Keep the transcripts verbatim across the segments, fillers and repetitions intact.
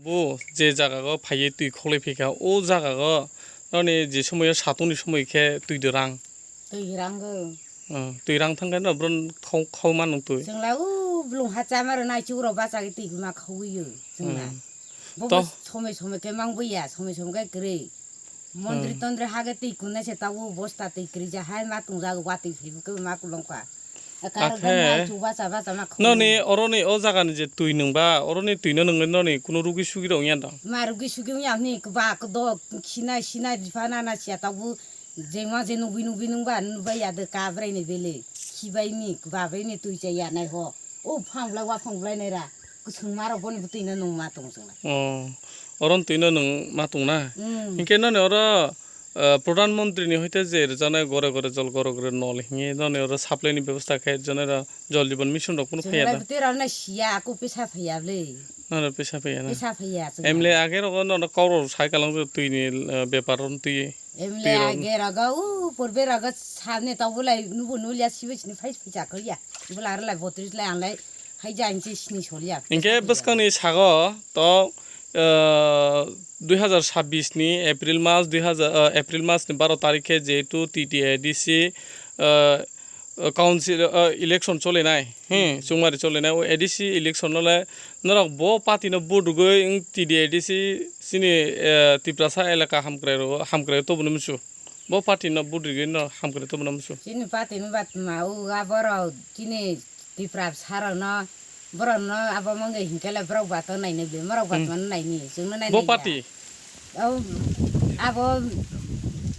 Bo je jaga go phaiye twi kholai phikha, o jaga go noni je somoyo satungni somoi khe twi de rang. Twi rang go. Oh, twi rang thang khe no bron khau, khau manu twi. Chwngla u blung ha chama rw nai chuk rok bacha khe twi ma khauwi yo chwngla. Hmm. Bo To- bo somoi somoi khe mang buya, somoi somoi khe kwrwi. Mondri Hmm. tondri ha khe twi kunai se tabuk bosta twi kwrwi ja hai ma tungjago watwi phaibo khe ma kulong kha. Akhe noni oroni o jagani je twi nwngba, oroni twi no nwngwi noni kuno rugi sugi rok wngya da? Ma rugi sugi wngya hwnwi kwba kwdok khinai sinai bipha nana siya tabuk jengma je nugwi nugwi nwngba nubai ya de ka bwrai ni bele khibai ni kwba bai ni twi cha ya nai ho. O phang bwlai wa phang bwlai nai ra kwchwng ma rok boni bwtwi no nwng ma tong chwng lai. Oh, oroni twi no nwng ma tong na? Hmm. Hinkhe noni oro Ah, Pradhan Mantri ni hoite je rwjaknai gore gore jol gore gore nol hinwi noni oro supply ni bebosta khe rwjaknai oro Jal Jeevan Mission rok kunu phaiya da? Chwng lai bwtwi rok nai siya, aku pisa phaiya bwle. Noro pisa phaiya na? Pisa phaiya chwng. Emle age rogo nono kok rok sai kalang twi ni, ah, bepar rok twi. Emle twi rok. Age rogo u purbe rogo sani to bwlai nubu nulia sibu sini phai phai cha koriya. Bwla aro lai botris lai ang lai. Hai jang se sini solia. Hinkhe bwskangni sago to, ah, dui hazar sabbish ni April mas, dui hazar, ah, April mas ni baro tarikhe jehetu T T A D C, ah, council, ah, election cholinai, hmm, chwngmari cholinai, o A D C election no le norok bo party no vote rwgwi wng T T A D C chini, ah, Tiprasa elaka hamkrai rogo, hamkrai toboni musu. Bo party no vote rwgwi no hamkrai toboni musu. Chini party no bat ma o aborok chini Tipra bwsarokno, borokno abo mwnge hinkhe le borok bato nainai bwle, morok Hmm. batmano naini, chwngno nainai Bo ya. Party? Abo, abo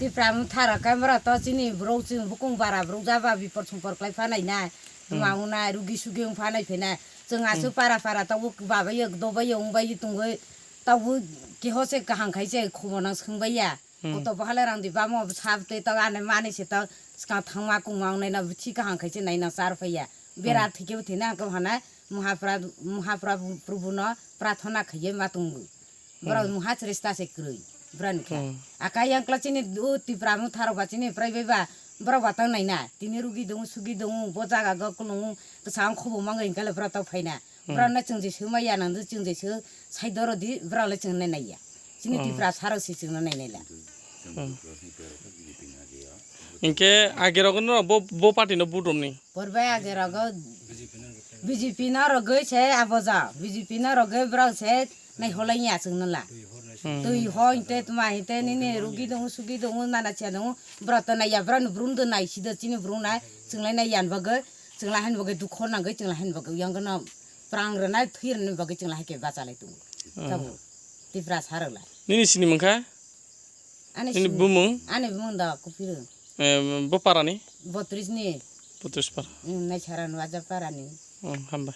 Tipra motharok khe borok to chini borok chwng bukung bara borok jaba bipor songpor khlai phanai na, Hmm. tuma wngnai, rugi sugi wng phanai phainai. Chwng aswk Hmm. para para tabuk babai yo, dobai yo, wngbai yo tongwi, tabuk keho se kaham khai se khobor nang swngbai ya. Hmm. Koto bo hale rang di bamo sab twi to ane mani se to swkang thangma kungma wngnai no bithi kaham khai se nai no char phai ya. Bera Hmm. thike bo thina ko hana Muhapra, Muhapra Prabhu no prathana khaiye ma tongo. Borok Hmm. muha sresta se kwrwi. Bran kha. Hmm. Aka yang kla chini o Tipra motharok ba chini prai bai ba borok ba tang nai na. Tini rugi dongo, sugi dongo, bo jaga go kulungo, bwsang khobo mangai hinkhe le borok to phai na. Hmm. Borok no chwng je sw ma ya nang do, chwng je sw sai doro di, borok le chwng nai nai ya. Chini Hmm. Tipra sarok se chwng no nai nai la. Hmm. Hinkhe age rogo no bo, bo party no vote romni? Porbai age rogo B J P no rogoi se abo ja, B J P no rogoi borok se nai holai ya chwng no la. Hmm. Twi ho hinte tuma hinte nini rugi dongo, sugi dongo, nana chia dongo, borok to nai ya, borok ni brum do nai, sida chini brum nai, chwng lai nai yan bagwi, chwng lai han bagwi dukho nangwi, chwng lai han bagwi yang no prang rwnai, thwi rwnai bagwi chwng lai hai khe bacha lai tongo. Hmm. Tabuk Tipra sarok lai. Nini sini mangkha? Ani Nini sini, bumung? Ani bumung da Kuphiru. Eh, bo parani? Botris ni. Botris para. Hmm, nai sara nwaja parani. Hmm, hambai.